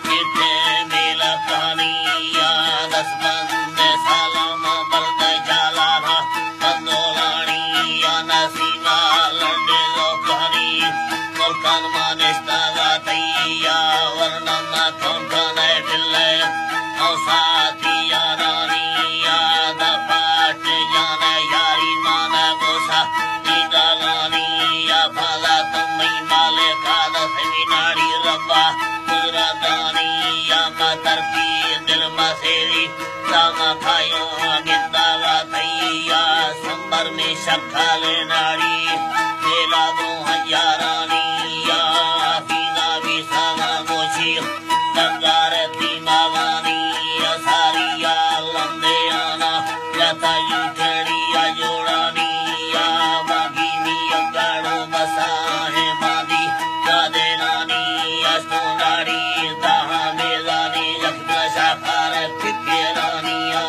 میٹھے میلکانی یا دستبند سلام برد جالانا، بندولانی یا نسیما لنڈے لوکانی، ملکان ما نشتہ ذاتی یا ورنم کونکن دل او ساتھی یارانی یا دفاٹ جان یاری مان گوسا، دیدارانی یا فضا تمی مالکا دسمی ناڑی ربا، قدرتانی یا مترکی دل مسیری، داما کھایو گنداوا تئی یا سمبر می شکال ناڑی، میلا دو ہزارانی یا حفیظا بی ساما موشی، دنگار دیماوانی یا ساری یا لندیانا، یا تئی کڑی یا جوڑانی یا باگی می یا گاڑو بساہیں مادی، یا دینانی یا سوناڑی، داہا میزانی یک دشا کار فکرانی یا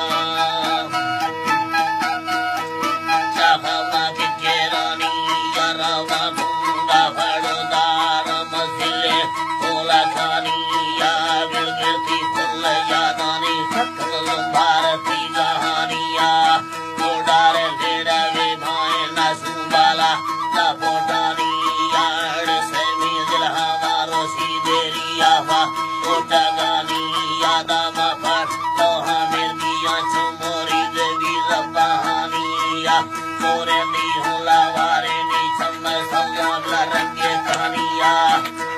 شاخا ما فکرانی یا راما گنگا بڑو دار مسلے کولا کھانی یا گرگرتی کل یادانی ختم بھارتی کہانی یا کوڈار گھیڑا وے بھائیں نسو بالا، لا پوٹانی آڑ سیمی دل ہمارو سی دیری آفا، کوٹا گانی یادا ما پاٹ، تو ہمیں دیا چو موری دیوی ربانی یا، مورے نی ہولا وارے نی چم سویا بلا رنگے کانی یا،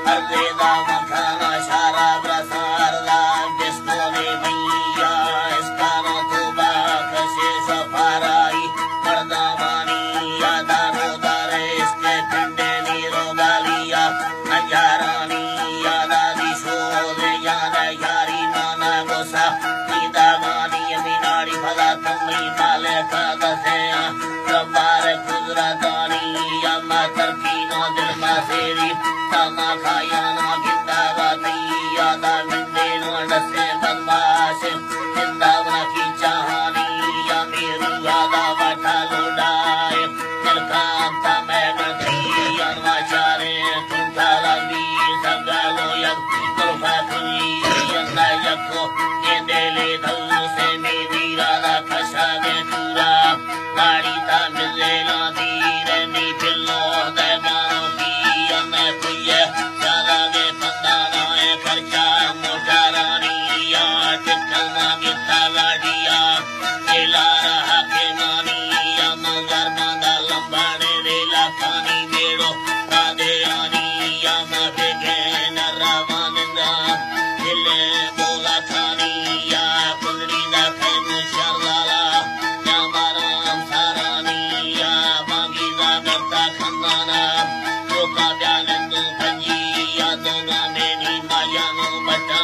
ہر دیدا مکھانا شارا برسار دا، بستونے میا، اسکانا تو با کسے سفارائی، مردمانی یادا رو دارے، اس کے پنڈے نی رو گالیا، ہزارانی یادا دی سوز یادا یاری مانا گوسا، دیدامانی امی ناڑی پدا تمی مالکا دسیا، جبار قدرتانی یا ما ترکینو دل ما سیری، تما کھایانا گنداوا تئی یادا مندینو ڈسے بدماش، گنداونا کی چاہانی یا میرو یادا وٹا لوڈائے، دل کام تا میں گنتی انوا چارے، تم چالا بی سگالو یک، دل فاکری اندا یکو، یہ دلے دل سے میری رادا کشا گے چورا۔ گاڑی تا ملے نا دیر نی پلو دے گانو کی انے پویے، زیادہ گے پندانا اے پرچا موٹارانی یا ٹکل ما گتا گاڑیا، چلارا حاکمانی یا مزار باندا لمبانے ریلا کھانی بیڑو، کادیانی یا ما دیکھے نرا مانندا، دلے بولا کھانی یا کلڑی دا کھینو شرلالا، یا مارام سارانی یا بانگی دا درتا کھنانا، جو کا بیانندو پنجی یا دو گامینی مایانو بٹا،